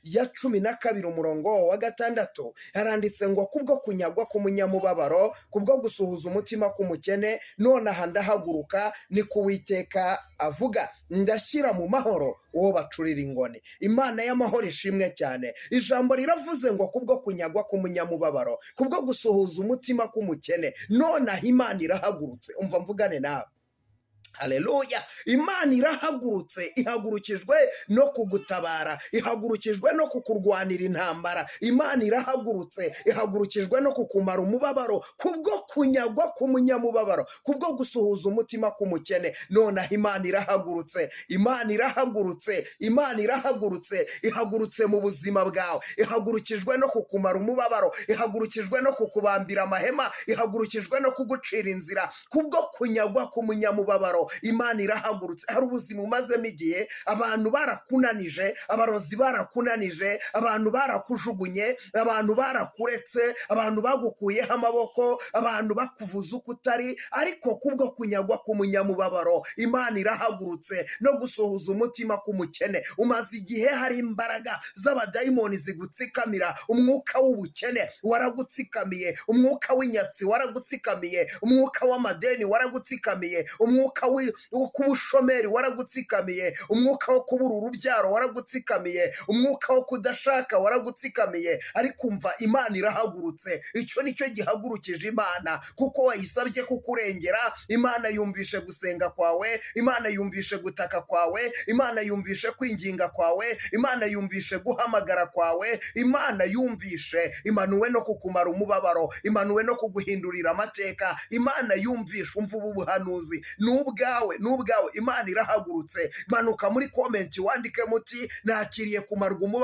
ya 12, umurongo wa 6, haranditse ngo: "Kubwo kunyagwa k'umunyamubabaro, kubwo gusuhuza umutima k'umukene, nonaha ndahaguruka, ni Uwiteka avuga, ndashyira mu mahoro uwo bacurira ingoni." Imana y'amahoro ishimwe cyane. Ijambo riravuze ngo: "Kubwo kunyagwa k'umunyamubabaro, kubwo gusuhuza umutima k'umukene, nonaha Imana irahagurutse." Umva mvugane nawe. Haleluya! Imana irahagurutse, ihagurukijwe no kugutabara, ihagurukijwe no kukurwanira intambara. Imana irahagurutse, ihagurukijwe no kukumara umubabaro. Kubwo kunyagwa k'umunyamubabaro, kubwo gusuhuza umutima k'umukene, nonaha Imana irahagurutse. Imana irahagurutse, Imana irahagurutse, ihagurutse mu buzima bwawe, ihagurukijwe no kukumara umubabaro, ihagurukijwe no kukubambira amahema, ihagurukijwe no kugucira inzira. Kubwo kunyagwa k'umunyamubabaro, Imana irahagurutse. Hari ubuzima umazemo igihe, abantu barakunanije, abarozi barakunanije, abantu barakujugunye, abantu barakuretse, abantu bagukuyeho amaboko, abantu bakuvuza uko utari. Ariko kubwo kunyagwa k'umunyamubabaro, Imana irahagurutse, no gusuhuza umutima k'umukene. Umaze igihe hari imbaraga z'abadayimoni zigutsikamira. Umwuka w'ubukene waragutsikamiye, umwuka w'inyatsi waragutsikamiye, umwuka w'amadeni waragutsikamiye, umwuka wo kuba ubushomeri waragutsikamiye, umwuka wo kubura urubyaro waragutsikamiye, umwuka wo kudashaka waragutsikamiye. Ariko umva, Imana irahagurutse. Icyo nicyo gihagurukije Imana, kuko wayisabye kukurengera. Imana yumvishe gusenga kwawe, Imana yumvishe gutaka kwawe, Imana yumvishe kwinginga kwawe, Imana yumvishe guhamagara kwawe. Imana yumvishe, imanuwe no kukumara umubabaro, imanuwe no kuguhindurira amateka. Imana yumvishe. Umva, ubu buhanuzi ni ubwawe, ni ubwawe. Imana irahagurutse. Manuka muri comment wandike muti: "Nakiriye kumarwa umubabaro."